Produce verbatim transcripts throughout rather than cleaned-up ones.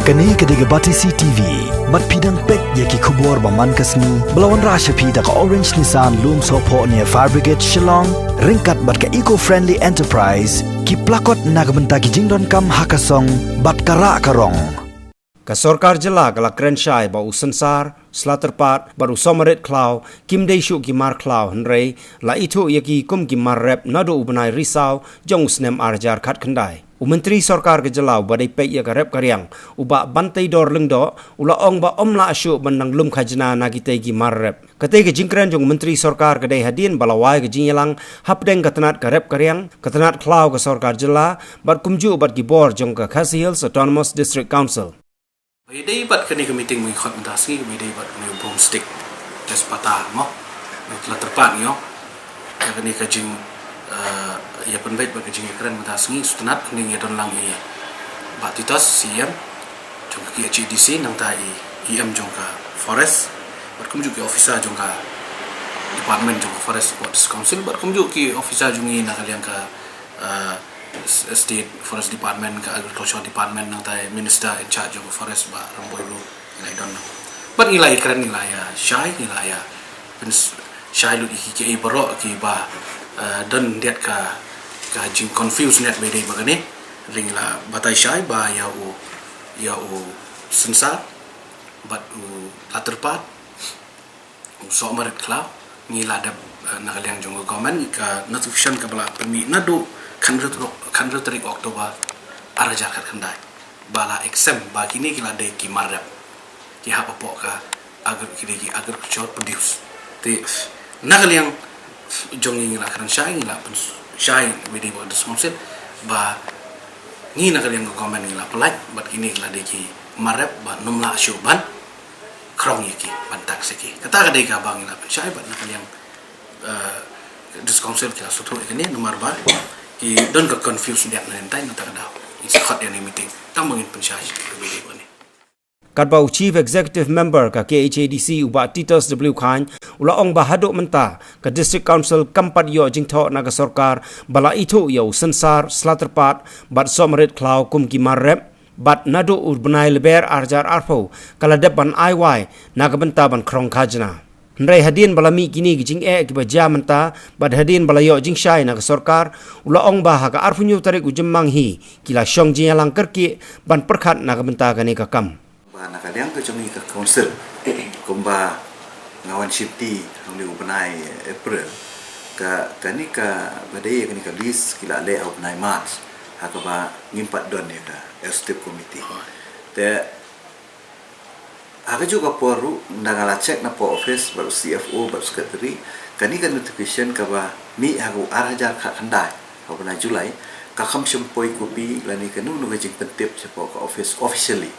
Kane ka dei ka Batesi T V. Bad phi dang peit ïa ki khubor ba man ka sngi ba la wanrah sha phi da ka Orange Nissan Lumsohphoh near Fire Brigade Shillong, ryngkat bad ka Eco Friendly Enterprise, ki plakot na ka bynta ki jingdonkam ha ka song bad ka rah ka rong. Ka sorkar jylla ka la kren shai ba u Synsar Slatyrpat bad u Somarit Khlaw kim dei shuh ki mar khlaw, hynrei la ithuh ïa ki kum ki mar rep naduh u bnai Risaw jong u snem ar hajar khatkhyndai. U Myntri Sorkar ka jylla uba dei peit ïa ka rep ka riang, u Bah Banteidor Lyngdoh, u la ong ba ym lah shuh ban dang lum khajna na kitei ki mar rep. Katei ka jingkren jong u Myntri Sorkar ka dei hadien ba la wai ka jingïalang hapdeng ka tnat ka rep ka riang, ka tnat khlaw ka sorkar jylla, bad kumjuh bad ki bor jong ka Khasi Hills Autonomous District Council. Ba ïadei bad kane ka meeting mynta ka sngi, ba ïadei bad kane ka broomstick, tespata mo, la tyrpad ngi ong. Ïa kane ka jing, eh, ïa pynbeit bad ka jingïakren mynta ka sngi, sngewtynnat kane ngi don lang i Bah Titos, C E M jong ka K H A D C, nangta i E M jong ka Forest, bad kumjuh ki officer jong ka department jong ka Forest Watch Council, bad kumjuh ki officer jong ngi na ka liang ka, eh, S-, State Forest Department, ka Agriculture Department, nangta i Minister in charge jong ka Forest, Bah Ramboi Rule, ngi la ïa don. Bad ngi la ïakren, ngi la ïa shai, ngi la ïa pyn-, shai lut ïa ki, ki baroh kiba, eh, don khyndiat ka, ka jingconfuse khyndiat ba ïadei bad kane. Ngi la batai shai ba ïa u, ïa u Synsar bad u Slatyrpat, u Somarit Khlaw, ngi la dep, eh, na ka liang jong ka government, ka notification kaba la pynmih naduh khyndiat tarik, khyndiat tarik October ar hajar khatkhyndai, ba la exempt, ba kine ki la dei ki mar rep, ki hap hapoh ka agri-, ki dei ki agriculture produce. Te na ka liang jong ngi, ngi la kren shai, ngi la pynshai, ba ïadei bad ka District Council, ba ngi na ka liang ka government ngi la pyllait bad kine ki la dei ki mar rep, ba ym lah shuh ban khrong ïa ki, ban tax ïa ki. Kata ka dei kaba ngi la pynshai, bad na ka liang, eh, District Council ki la sngewthuh ïa kane, namar ba ki don ka confuse khyndiat na ne em, mynta ka daw ngi sa khot ïa kane ka meeting tang ba ngin pynshai ïa kaba ïadei bad kane. Katba u Chief Executive Member ka K H A D C, u Bah Titos W Chyne, u la ong ba haduh mynta ka District Council kam pat ïoh jingthoh na ka sorkar ba la ithuh ïa u Synsar Slatyrpat bad Somarit Khlaw kum ki mar rep, bad naduh u bnai Lber ar hajar arphew ka la dep ban ai wai na ka bynta ban khrong khajna. Hynrei hadien ba la mih kine ki jingeh kiba jia mynta, bad hadien ba la ïoh jingshai na ka sorkar, u la ong ba ha ka arphew hynñiew tarik u Jymmang hi ki la shong jingïalang kyrkieh ban pyrkhat na ka bynta kane ka kam. Ba na ka liang ka jong ngi ka council, kumba nga wan shimti hangne u bnai April, ka, kane kaba dei kane ka list ki la leh ha u bnai March, ha kaba ngim pat don ïa ka executive committee. Te ha kajuh ka por ruh, ynda nga la check na post office bad u C F O bad secretary, kane ka notification kaba mih ha ka ar hajar khatkhyndai, ha u bnai July, ka kham shym poi copy lane kano kano ka jingpyntip shapoh ka office officially.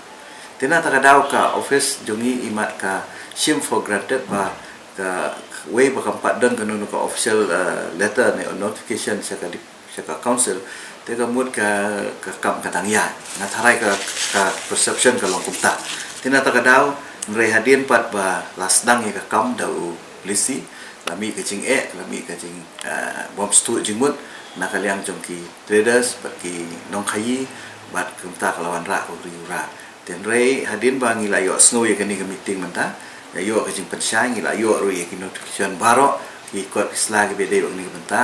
Te na kata ka daw ka office jong ngi imat ka shim for granted ba kawei ba kam pat don kano kano ka official, eh, letter ne notification sha ka dip-, sha ka council, te ka mut ka, ka kam ka dang ïaid. Nga tharai ka, ka perception ka long kumta. Te na kata ka daw, hynrei hadien pat ba la sdang ïa ka kam da u Lisi, la mih ka jingeh, la mih ka jing, eh, bym sngewthuh jingmut na ka liang jong ki traders bad ki nongkhaïi, bad kumta ka la wanrah ka uri ura. Te hynrei hadien ba ngi la ïohsngew ïa kane ka meeting mynta, la ïoh ka jingpynshai, ngi la ïoh ruh ïa ki notification baroh, ki kot ki sla kiba ïadei bad kane ka bynta.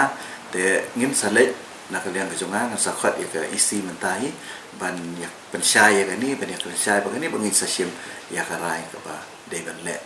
Te ngin sa leit na ka liang ka jong nga, ngin sa khot ïa ka E C mynta hi ban ïa pynshai ïa kane, ban ïa pynshai bad kane, ba ngin sa shim ïa ka rai kaba dei ban leh.